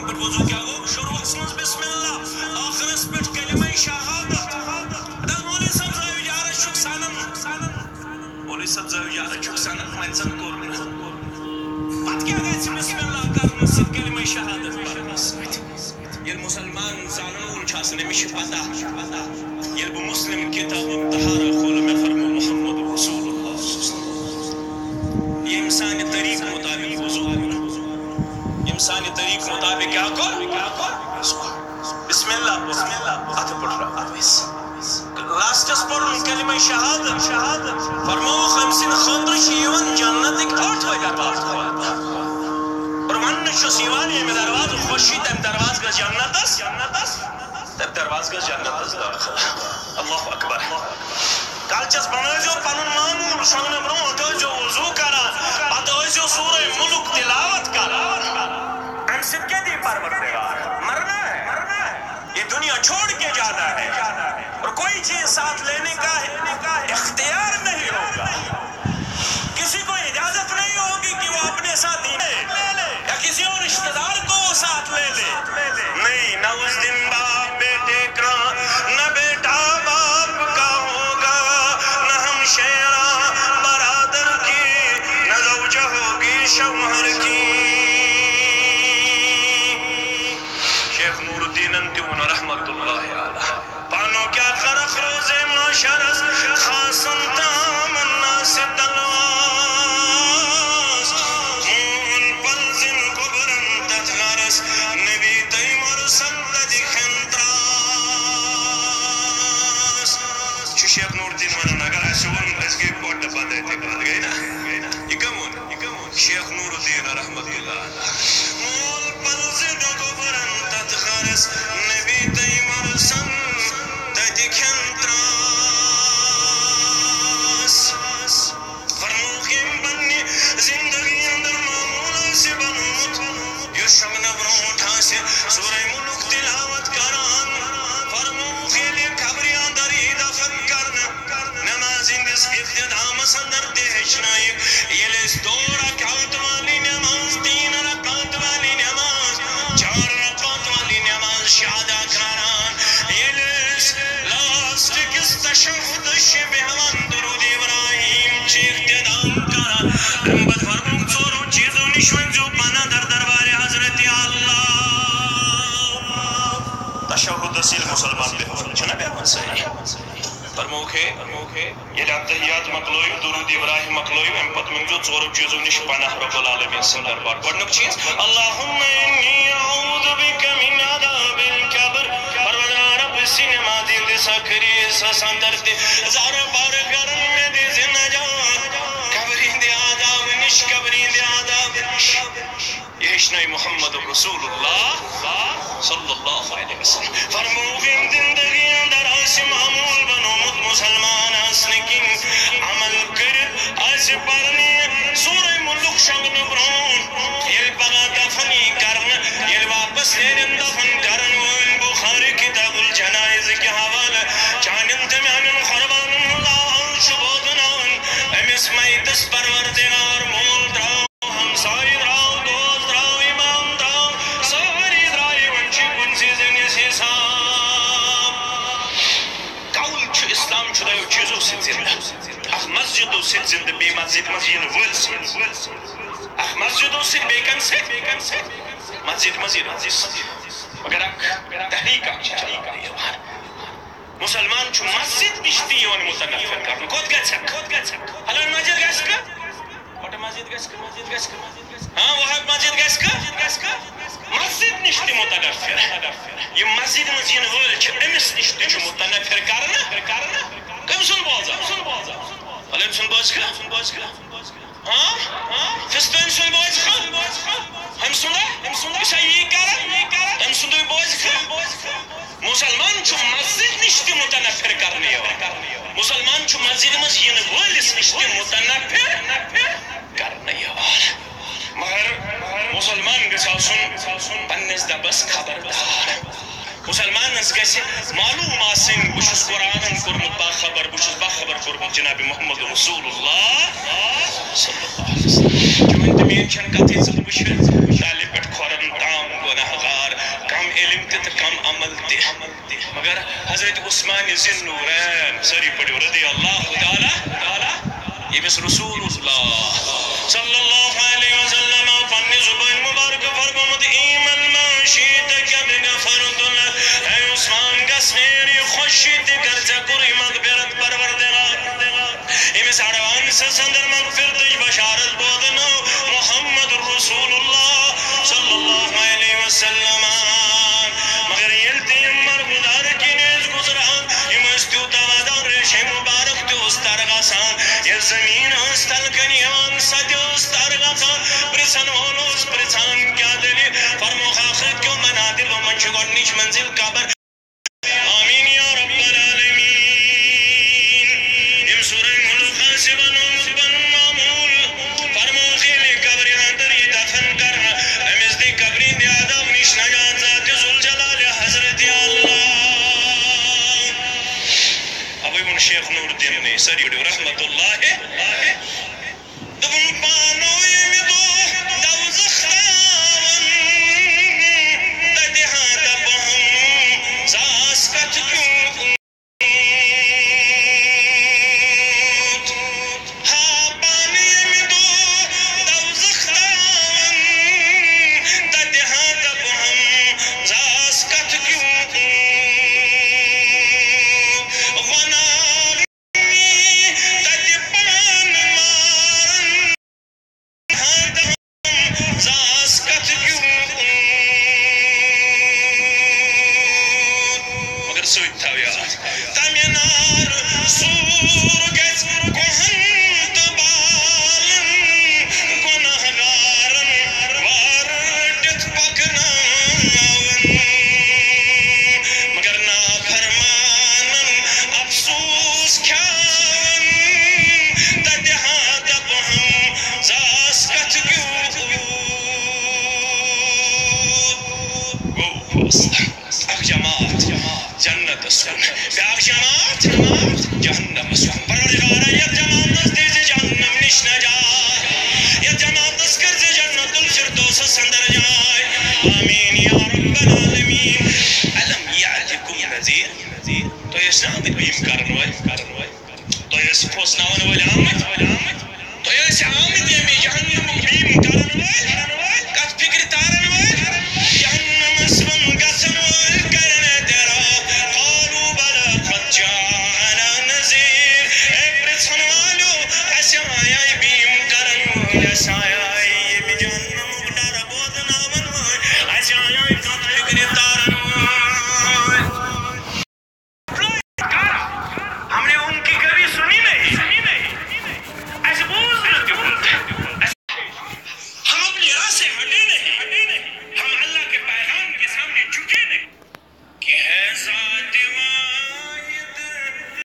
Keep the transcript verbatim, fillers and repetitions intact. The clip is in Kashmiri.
پٮ۪ٹھ وضو کیٛاہ گوٚو؟ شروٗعس منٛز بسم اللہ، ٲخرس پٮ۪ٹھ کلمہ شہادت۔ دَپ مولوی صٲب زٲوِج عرض چھُکھ سنان۔ مولوی صٲب زٲوِج عرض چھُکھ سنان، وۄنۍ زن کوٚر نہٕ۔ پتہٕ کیٛاہ گژھِ بسم اللہ کرنہٕ سۭتۍ، کلمہ شہادت پرنہٕ سۭتۍ؟ ییٚلہِ مسلمان زانن وول چھُ آسان، أمِس چھِ پتہ۔ ییٚلہِ بہٕ مسلم کتاب الطہارہ کھولہٕ، مےٚ فرموو محمد رسول اللہ صلی اللہ علیہ وسلم۔ ییٚمۍ سانہِ طریٖقہٕ مطابق وضو کوٚر، ییٚمۍ سانہِ طریٖقہٕ مطابق کیٛاہ کوٚر؟ بسم اللہ پوٚر، اَتھٕ پٔٹھراو۔ لاسٹس پوٚرُن کلمہ شہادت، شہادت۔ فرمووُکھ، أمۍ سٕنٛدِ خٲطرٕ چھِ یِوان جنتٕکۍ ٲٹھوَے دروازٕ۔ اور وننہٕ چھُس یِوان، ییٚمہِ دروازٕ خۄش یی، تَمہِ دروازٕ گژھِ جنتس، جنتس۔ تَمہِ دروازٕ گژھِ جنتس دٲخل۔ اللہ اکبر۔ کالچس بنٲوزیو پنُن معموٗل، شۄنٛگنہٕ برونٛٹھ ٲسۍزیو وضوٗ کران، پتہٕ ٲسۍزیو سورہ مُلُک تِلاوت کران۔ اَمہِ سۭتۍ کیٛاہ دی پروردگار؟ مرنا ہے، مرنا ہے۔ یہ دنیا چھوڑ کے جانا ہے اور کوئی چیز ساتھ لینے کا اختیار نہیں ہوگا۔ کسی کو اجازت نہیں ہوگی کہ وہ اپنے ساتھ لے لے یا کسی اور رشتہ دار کو وہ ساتھ لے لے۔ نہیں، نہ اس دن باپ بیٹے کا، نہ بیٹا باپ کا ہوگا، نہ ہمشیرہ برادر کی، نہ زوجہ ہوگی شوہر کی۔ شیخ نور الدینن تہِ ووٚن رحمت اللہ علیہ۔ پانو کیا خرق روزے محشرس خاصن تام الناس تلواس۔ مون پلزن قبرن تتھ غرس نبی تئی مرسل تدی کھن تراس۔ چھُ شیخ نور الدین ونان، اگر اسہِ ووٚن، أسۍ گٔے پۄٹہٕ پتہٕ تہِ پتہٕ گٔے نا، گٔے نا۔ یہِ کٔم ووٚن؟ یہِ کٔم ووٚن؟ شیخ نور الدین رحمت اللہ علیہ۔ مول پلزن قبرن تتھ غرس نبی تئی مرسل تدی کھن تراس۔ فرمووُکھ، ییٚمۍ پننہِ زندگی اندر معموٗل آسہِ بنوومُت، یُس شۄنٛگنہٕ برونٛٹھ آسہِ سورہ مُلُک تِلاوت کران۔ فرمووُکھ، ییٚلہِ قبرِ اندر یی دفن کرنہٕ، نماز ہٕنٛدِس ابتدامس اندر تہِ ہیٚچھنٲیِکھ، ییٚلہِ أسۍ دو رکعت والی نماز، تین رکعت والی نماز، چار رکعت والی نماز چھِ ادا کران، ییٚلہِ أسۍ لاسٹ کِس تشہُدس چھِ بیٚہوان، درود ابراہیم چھِ اختتام کران۔ اَمہِ پتہٕ فرمووُکھ، ژورو چیٖزو نِش ؤنۍزیو پناہ در دربارِ حضرت اللہ۔ تشہُدس ییٚلہِ مُسلمان بیٚہوان چھُنہ بیٚہوان صحیح؟ فرمووُکھ ہے، فرمووُکھ ہے، ییٚلہِ اتحیات مۄکلٲیِو، درود ابراہیم مۄکلٲیِو، اَمہِ پتہٕ مٔنٛگزیو ژورو چیٖزو نِش پناہ رب العالمین سٕنٛدِ دربار۔ گۄڈٕنیُک چیٖز، اللہم انی اعوذ بک من عذاب القبر۔ پروردگار رب، أسۍ چھِ نمازی ہٕنٛدِس ٲخری حصس اندر تہِ زارٕ پارٕ کران، مےٚ دِ زِ نجات قبرِ ہٕنٛدِ عذاب نِش، قبرِ ہٕنٛدِ عذاب نِش۔ یہِ ہیٚچھنٲے محمد رسول اللہ صلی اللہ علیہ وسلم۔ فرمووُکھ، ییٚمہِ زندگی اندر آسہِ معموٗل بنوومُت مُسلمان آسنہٕ کِنۍ عمل کٔرِتھ آسہِ پرنہِ سورہ مُلُک شۄنٛگنہٕ برونٛٹھ، ییٚلہِ پگاہ دفن یی کرنہٕ، ییٚلہِ واپس نیرن دفن کرن وٲلۍ، بخاری کتاب الجنائز کہِ حوالہٕ چانٮ۪ن تہٕ میانٮ۪ن قربانن ہُنٛد آواز چھُ بوزناوان، أمِس میتس پروردگار مول ترٛاو۔ ہمسایہِ درٛاو، دوس درٛاو، امام درٛاو، سٲری درٛاے، وۄنۍ چھِ کُنسٕے زٔنِس حساب۔ قول چھُ، اسلام چھُ دۄیو چیٖزو سۭتۍ زِندٕ۔ اکھ مسجدو سۭتۍ زِندٕ، بیٚیہِ مسجد منٛز یِنہٕ وٲلۍ سۭتۍ۔ اکھ مسجدو سۭتۍ، بیٚیہِ کَمہِ سۭتۍ؟ مسجد منٛز یِنہٕ وٲلۍ سۭتۍ۔ مگر اکھ تحریک اکھ چھِ چلاونہٕ یِوان۔ مُسلمان چھُ مسجد نِش تہِ یِوان مُتنفر کرنہٕ۔ کوٚت گژھِ؟ کوٚت گژھِ؟ فلٲنۍ مسجد گژھِ کھا؟ کوٚت مسجد گژھِ کھا؟ مسجد گژھِ کھا؟ مسجد گژھِ کھا؟ ہاں، وہاب مسجد گژھِ کھا؟ مسجد نِش تہِ مُتنفر۔ یِم مسجد منٛز یِنہٕ وٲلۍ چھِ، أمِس نِش تہِ چھُ مُتنفر کرنہٕ۔ کٔمۍ سُنٛد بوزان؟ فلٲنۍ سُنٛد بوزِ کھا؟ ہاں؟ فستٲنۍ سُنٛد بوزِ کھا؟ ہُمۍ سُنٛد ہا؟ ہُمۍ سُنٛد ہا؟ یہِ چھا یی کران؟ تٔمۍ سُنٛدُے بوزِ کھا؟ مُسلمان چھُ مسجد نِش تہِ مُتنفر کرنہٕ یِوان۔ مُسلمان چھُ مسجد منٛز یِنہٕ وٲلِس نِش تہِ مُتنفر کرنہٕ یِوان۔ مگر مُسلمان گژھِ آسُن پننِس دَبَس خبردار۔ مُسلمانَس گژھِ معلوٗم آسٕنۍ، بہٕ چھُس قرآنَن کوٚرمُت باخبر، بہٕ چھُس باخبر کوٚرمُت جناب محمد رسول اللہ صلی اللہ علیہ وسلم۔ چٲنۍ تہٕ میٲنۍ چھَنہٕ کَتھٕے ژٕ تہٕ بہٕ چھِ تَلہِ پٮ۪ٹھ کھۄرَن تام گۄناہ گار۔ مگر حضرت عثمان ذی النورین، سٲری پٔرِو، رضی اللہ تعالیٰ، تعالیٰ، ییٚمِس رسول اللہ صلی اللہ علیہ وسلم پننہِ زبٲنۍ مبارکہٕ فرمومُت، "اعمل ما شئت قد غفرت لک"، اے عثمان، گژھ نیر، یہِ خۄش چھُے تہِ کر، ژےٚ کوٚرُے مغفرت پروردگار۔ ییٚمِس ایڈوانسس اندر مغفرتٕچ بشارت بوزنٲو محمد رسول اللہ صلی اللہ علیہ وسلم۔ مگر ییٚلہِ تہِ یِم مرغدار کِنۍ ٲسۍ گُزران، یِم ٲسۍ تیوٗتاہ وَدان، ریشے مُبارک تہِ اوس تَر گژھان۔ ییٚلہِ زٔمیٖن ٲس تَلہٕ کَنہِ یِوان، سۄ تہِ ٲس تَر گژھان۔ پرٛژھن وول اوس پرٛژھان، "کیٛاہ دٔلیٖل؟" فرمووُکھ، "آخرت کیو منازلو منٛز چھِ گۄڈٕنِچ منزل قبر۔" آمین یا رب العالمین۔ یِم سورہ ملوک آسہِ بنومُت پنُن معمول، فرمووُکھ، ییٚلہِ قبرِ اندر یی دفن کرنہٕ، أمِس دی قبرِ ہٕنٛدِ عذاب نِش نجات ذات ذوالجلال حضرت اللہ۔ اوے ووٚن شیخ نور الدین نے، سٲری پٔرِو، رحمت اللہ۔ دوٚپُن، پانو ییٚمہِ دۄہ دوزخ تاوَن، تَتہِ ہا دَپہٕ ہم ساس کَتھٕ کیُتھ۔ ہا پانہٕ ییٚمہِ دۄہ دوزخ تاوَن، تَتہِ ہا دَپہٕ ہم ساس کَتھٕ کیُتھ۔ وَنان تَتہِ پانہٕ مارَن ہا دَپہٕ ہم ساس کَتھٕ کیُتھ۔ مگر سۭتۍ تھاو یاد، تَمہِ نارٕ سوٗر گژھِ کۄہَن تہٕ بالَن، گۄناہ گارَن وارٕ رٔٹِتھ پَکناوَن۔ مگر نافرمانَن افسوس کھیاوَن، تَتہِ ہا دَپہٕ ہم ساس کَتھٕ کیُتھ۔ گوٚو فٲصلہٕ۔ اکھ جماعت جنتس کُن، بیاکھ جماعت جہنمس کُن۔ پروردگارا، یتھ جماعتس دِزِ جہنم نِش نجات، یتھ جماعتس کٔرزِ جنت الفردوسس اندر جاے۔ آمین یا رب العالمین۔ الم یأتکم نذیر، تۄہہِ ٲسۍ نہٕ آمٕتۍ بیم کرنہٕ؟